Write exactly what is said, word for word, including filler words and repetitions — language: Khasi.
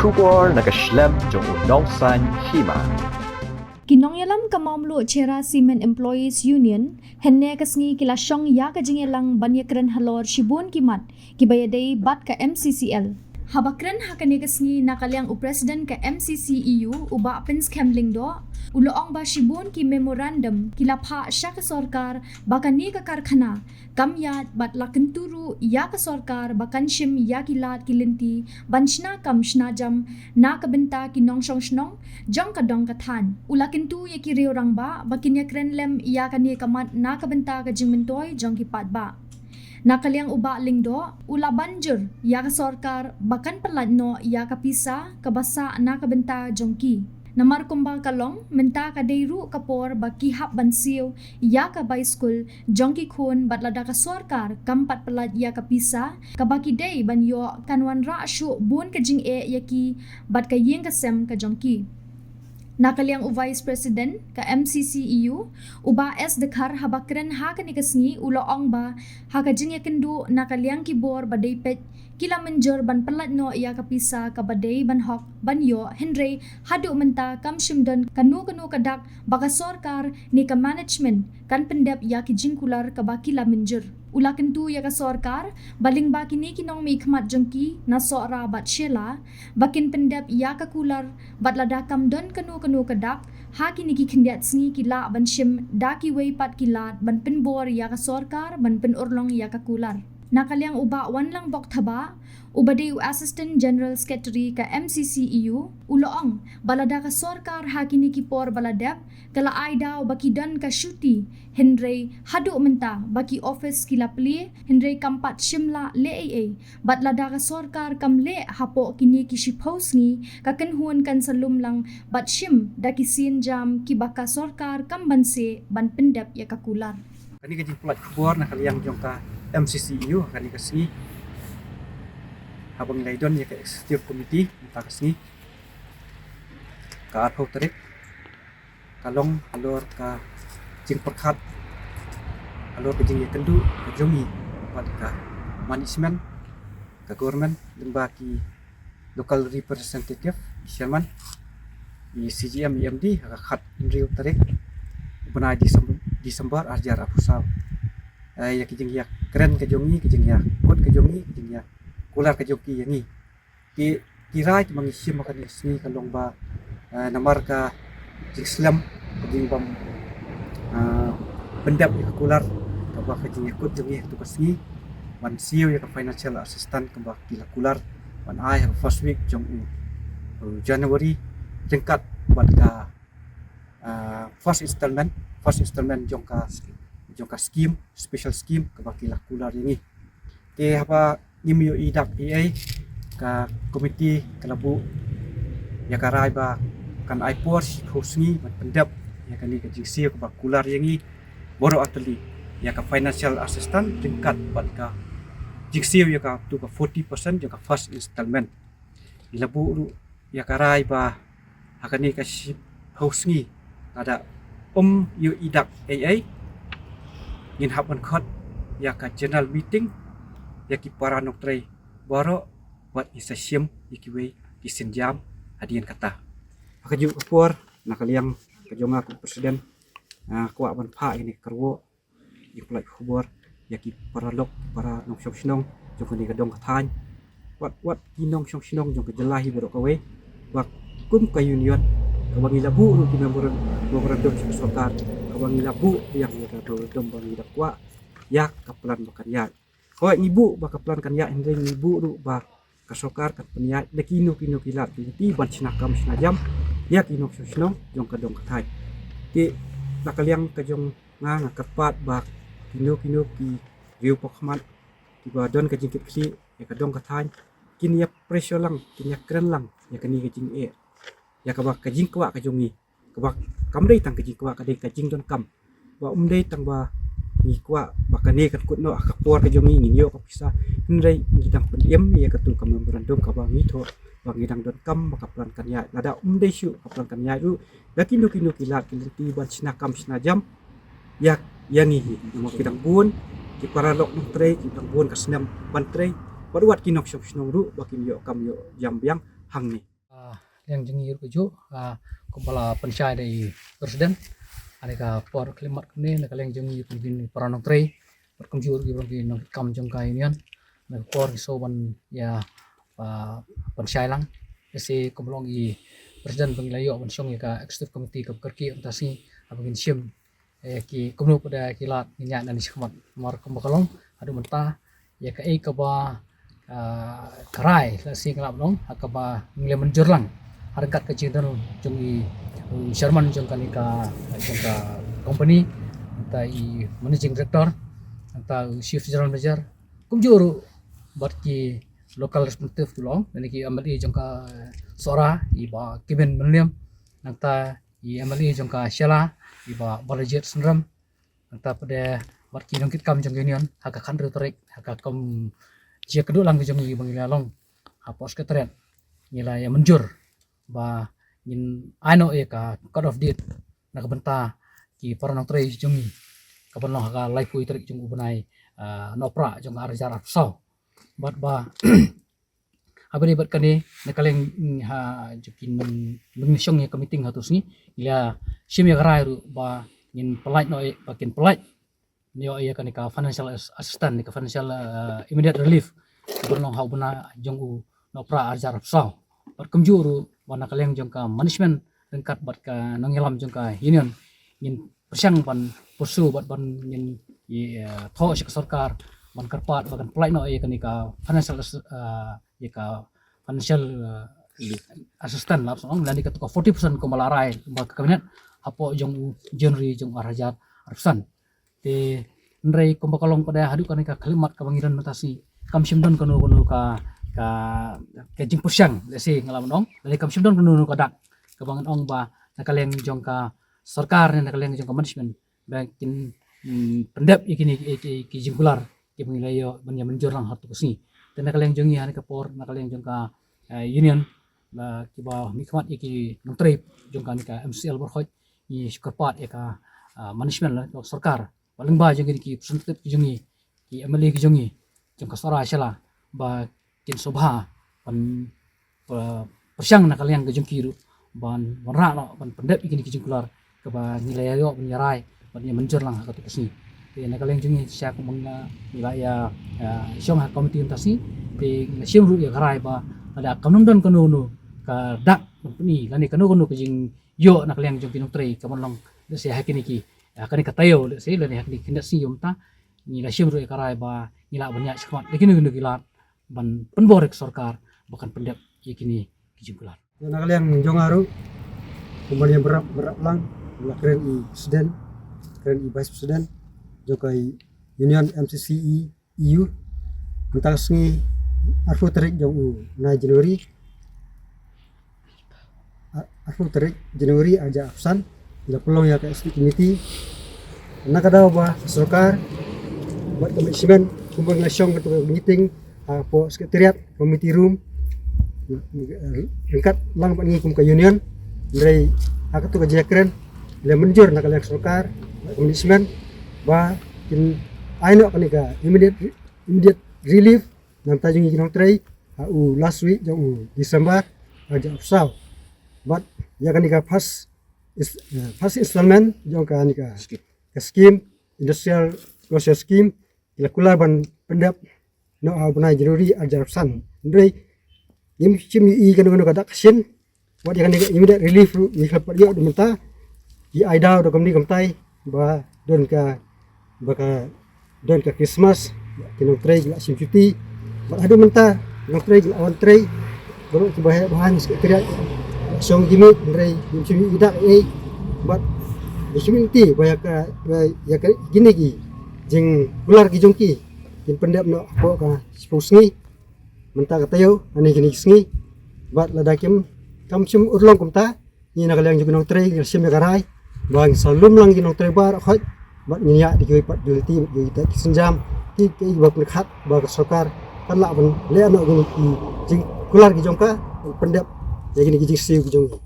Khubor na ka shlem jong u nongsan hima. Ki nongïalam ka Mawmluh Cherra Cement Employees Union hynne ka sngi ki la shong ïa ka jingïalang ban ïakren halor shibun ki mat kiba ïadei bad ka M C C L. Haba kren ha kane ka sngi na ka liang u President ka M C C E U u Bah Pynskhem Lyngdoh u la ong ba shibun ki memorandum ki la phah sha ka sorkar ba kane ka karkhana kam ïaid bad la kyntu ruh ïa ka sorkar ba kan shim ïa ki lad ki lynti ban shna kam shna jam na ka bynta ki nongshong shnong jong ka dong ka thaiñ. U la kyntu ïa ki riew rangbah ba kin ïakren lem ïa kane ka mat na ka bynta ka jingmyntoi jong ki paidbah. Na ka liang u Bah Lyngdoh u la ban jur ïa ka sorkar ba kan pyllait noh ïa ka pisa kaba sah na ka bynta jong ki. Namar kumba ka long mynta ka dei ruh ka por ba ki hap ban siew ïa ka bai skul jong ki khun bad lada ka sorkar kam pat pyllait ïa ka pisa kaba ki dei ban ïoh kan wanrah shuh bun ka jingeh ïa ki bad ka ïing ka sem ka jong ki. Na ka liang u Vice President ka M C C E U u Bah S Dkhar haba kren ha kane ka sngi u la ong ba ha ka jingïakynduh na ka liang ki bor ba dei peit ki la mynjur ban pyllait noh ïa ka pisa kaba dei ban hok ban ïoh hynrei haduh mynta kam shym don kano kano ka dak ba ka sorkar ne ka management kan pyndep ïa ki jingkular kaba ki la mynjur. U la kyntu ïa ka sorkar ba lyngba kine ki nongmihkhmat jong ki na Sohra bad Shella ba kin pyndep ïa ka kular bad lada kam don kano kano ka dak ha kine ki khyndiat sngi ki lah ban shim da kiwei pat ki lad ban pynbor ïa ka sorkar ban pynurlong ïa ka kular. Na ka liang u Bah Wanlangbok Thabah uba dei u Assistant General Secretary ka M C C E U u la ong ba lada ka sorkar ha kine ki por ba la dep ka la ai daw ba ki don ka shuti hynrei haduh mynta ba ki office ki la plie hynrei kam pat shim lah leh ei ei bad lada ka sorkar kam leh hapoh kine ki shiphew sngi ka kynhun kan sa lum lang bad shim da ki sienjam kiba ka sorkar kam banse ban pyndep ïa ka kular. Kane ka jingpyllait khubor na ka liang jong ka M C C E U ha kane ka sngi haba ngi la ïadon ïa ka executive committee mynta ka sngi ka arphew tarik ka long halor ka jingpyrkhat halor ka jingïakynduh ka jong ngi bad ka management ka government lyngba ki local representative, i chairman, i C G M, i M D ha ka khathynriew tarik u bnai Decem-, December arhajar arphew saw. Eh, ïa ki jingïakren ka jong ngi, ki jingïakut ka jong ngi, ki jingïakular ka jong ki ïa ngi. Ki, ki rai kiba ngi shim ha kane ka sngi ka long ba, eh, namar ka jingslem ka jingbym, eh, pyndep ïa ka kular kaba ka jingïakut jong ngi ha katu ka sngi ban siew ïa ka financial assistance kaba ki la kular ban ai ha ka first week jong u, u January ryngkat bad ka, eh, first installment, first installment jong ka, jong ka scheme, special scheme kaba ki la kular ïa ngi. Te haba ngim ïohi dak ei ei ka komiti ka la buh ïa ka rai ba kan ai por shiphew sngi ban pyndep ïa kane ka jingsiew kaba kular ïa ngi baroh artylli ïa ka financial assistance ryngkat bad ka jingsiew ïa katu ka forty percent ïa ka first installment. Ngi la buh ruh ïa ka rai ba ha kane ka shiphew sngi lada ym ïohi dak ei ei ngin hap ban khot ïa ka general meeting ïa ki para nongtrei baroh bad ngin sa shim ïa kiwei ki sienjam hadien kata. Ha kajuh ka por na ka liang ka jong nga kum u president, ah, kwah ban phah ïa kane ka kyrwoh jingpyllait khubor ïa ki paralok, para nongshong shnong jong kane ka dong ka thaiñ, wat wat ki nongshong shnong jong ka jylla hi baroh kawei, ba kum ka union kaba ngi la buh ruh ki memorandum, memorandum sha ka sorkar, kaba ngi la buh ïa ka memorandum ba ngi la kwah ïa ka plan ba kan ïaid. Hooid ngi buh ba ka plan kan ïaid hynrei ngi buh ruh ba ka sorkar kan pynïaid da kino kino ki lad ki lynti ban shna kam shna jam ïa ki nongshong shnong jong ka dong ka thaiñ. Te na ka liang ka jong nga nga kyrpad ba kino kino ki riew pakhmat kiba don ka jingkitkhlieh ïa ka dong ka thaiñ kin ïa pressure lang, kin ïa kren lang ïa kane ka jingeh, ïa kaba ka jingkwah ka jong ngi kaba kam dei tang ka jingkwah, ka dei ka jingdonkam. Ba ym dei tang ba ngi kwah ba kane kan kut noh ha ka por ka jong ngi, ngin ïoh ka pisa, hynrei ngi dang pynim ïa katu ka memorandum kaba ngi thoh ba ngi dang donkam ba ka plan kan ïaid. Lada ym dei shuh ka plan kan ïaid ruh da kino kino ki lad ki lynti ban shna kam shna jam ïa, ïa ngi hi. Namar ki dang bun ki paralok nongtrei, ki dang bun ka snem ban trei, wat wat ki nongshong shnong ruh ba kin ïoh kam ïoh jam biang hangne. Liang jong ngi ruh kajuh, ah, kumba la pynshai da i president. Ha kane ka por khyllipmat kumne na ka liang jong ngi ruh ki para nongtrei, bad kumjuh ruh ki briew ki nongkam jong ka union, na ka por ki shu ban ïa, ah, pynshai lang. Lehse kumba long i president ba ngi la ïoh ban shong ïa ka executive committee ka kyrkieh mynta sngi, haba ngin shim eh, ki kumno pat ki lad ngin ïa nang shakhmat. Namar kumba ka long haduh mynta ïa kaei kaba, ah, ka rai lehse ngi lah ban ong, ha kaba ngi la mynjur lang ha ryngkat ka jingdon jong i, u chairman jong kane ka, jong ka company, nangta i managing director, nangta u chief general manager, kumjuh ruh bad ki local representative ki long, lane ki M L A jong ka Sohra, i Bah Kevin Mylliem, nangta i M L A jong ka Shella, i Bah Balajied Synrem, nangta pat de bad ki nongkitkam jong ka union, ha ka khathynriew tarik, ha ka kum jingïakynduh lang ka jong ngi ba ngi la long hapoh Secretariat, ngi la ïa mynjur ba ngin ai noh ïa ka cut off date na ka bynta ki para nongtrei jong ngi, ka ban long ha ka laiphew tarik jong u bnai, ah, Nohprah jong ka ar hajar arphew saw. Bad ba haba ïadei bad kane, na ka liang, mm, ha jong ki nong, nongshong ïa ka meeting ha tu sngi, ngi la shim ïa ka rai ruh ba ngin pynlait noh, eh, ba kin pynlait noh ïa kane ka financial as-, assistance, ne ka financial, eh, immediate relief, ka ban long ha u bnai jong u Nohprah ar hajar arphew saw. Bad kumjuh ruh ba na ka liang jong ka management ryngkat bad ka nongïalam jong ka union, ngin pyrshang ban pursue bad ban ngin ïa, eh, thoh sha ka sorkar ban kyrpad ba kan pynlait noh ïa kane ka financial ass-, eh, ïa ka financial, eh, assistance lah song, lane katu ka forty percent kumba la rai ba ka cabinet hapoh jong u January jong u ar hajar arphew san. Te hynrei kumba ka long pat de haduh kane ka khyllipmat kaba ngi don mynta sngi, kam shym don kano kano ka, ka, ka jingpyrshang, lehse ngi lah ban ong, lane kam shym don kano kano ka dak kaba ngan ong ba na ka liang jong ka sorkar ne na ka liang jong ka management ba kin, mm, pyndep ïa kine ki, ki, ki jingkular kiba ngi la ïoh ban ïa mynjur lang ha tu ka sngi. Te na ka liang jong ngi ha kane ka por, na ka liang jong ka, eh, union, ba kiba mihkhmat ïa ki nongtrei jong kane ka M C L Borkhoj, ngi shu kyrpad ïa ka, ah, management lane ka sorkar, bad lyngba jong kine ki representative ki jong ngi, ki M L A ki jong ngi jong ka Sohra Shella, ba kin sngewbha ban, ba pyrshang na ka liang ka jong ki ruh ban, ban wanrah noh ban pyndep ïa kine ki jingkular kaba ngi la ïa ïoh ban ïa rai ban ïa mynjur lang ha katu ka sngi. Te na ka liang jong ngi shisha kumba ngi la ïa, ïa shong ha ka committee mynta sngi, te ngi la shim ruh ïa ka rai ba lada kam don kano kano ka dak ban pyni lane kano kano ka jingïoh na ka liang jong ki nongtrei ka ban long, lehse ha kine ki, ha kane ka taïew, lehse lane ha kine ki khyndiat sngi mynta, ngi la shim ruh ïa ka rai ba ngi lah ban ïaid shakhmat da kino kino ki lad ban pynbor ïa ka sorkar ba kan pyndep ïa kine ki jingkular. Na ka liang jong nga ruh, kumba ngi bynrap, bynrap lang, la kren i president, kren i vice president jong ka union M C C E U, mynta ka sngi arphew tarik jong u bnai January, ar-, arphew tarik January ar hajar arphew san, ngi la pynlong ïa ka executive committee. Na ka daw ba ka sorkar bad ka management kumba ngi la shong katu ka meeting hapoh secretariat committee room ryngkat lang bad ngi kum ka union. Hynrei ha katu ka jingkren la mynjur na ka liang sorkar bad ka management ba kin ai noh kane ka immediate, immediate relief na ka bynta jong ngi ki nongtrei ha u last week jong u December ar hajar arphew saw. Bad ïa kane ka first is-, eh, first installment jong kane ka, ka scheme, industrial closure scheme, ki la kular ban pyndep noh ha u bnai January ar hajar arphew san. Hynrei ngim shym ïohi kano kano ka dak ka shin. Wat ïa kane ka immediate relief ruh ngi khlem pat ïoh haduh mynta. Ki ai daw da kumne kumtai ba don ka, ba ka don ka Christmas, ki nongtrei ki la shim shuti. Bad haduh mynta ki nongtrei ki la wan trei baroh kiba heh ba haiñ, secretariat ki la shong ki miet, hynrei ngim shym ïohi dak ei. Bad ngim shym ïohi ba ïa ka, ba ïa ka kine ki jingkular ki jong ki kin pyndep noh hapoh ka shiphew sngi mynta ka taïew, lane kine ki sngi. Bad lada kim, kam shym urlong kumta, ngi na ka liang jong ki nongtrei ngi la shim ïa ka rai ba ngin sa lum lang ki nongtrei baroh khoit, bad ngin ïaid da kiwei pat ki lynti bad kiwei pat ki sienjam, ki, kiba pynkhot ba ka sorkar kan lah ban leh noh kine ki jingkular ki jong ka, ban pyndep ïa kine ki jingsiew ki jong ngi.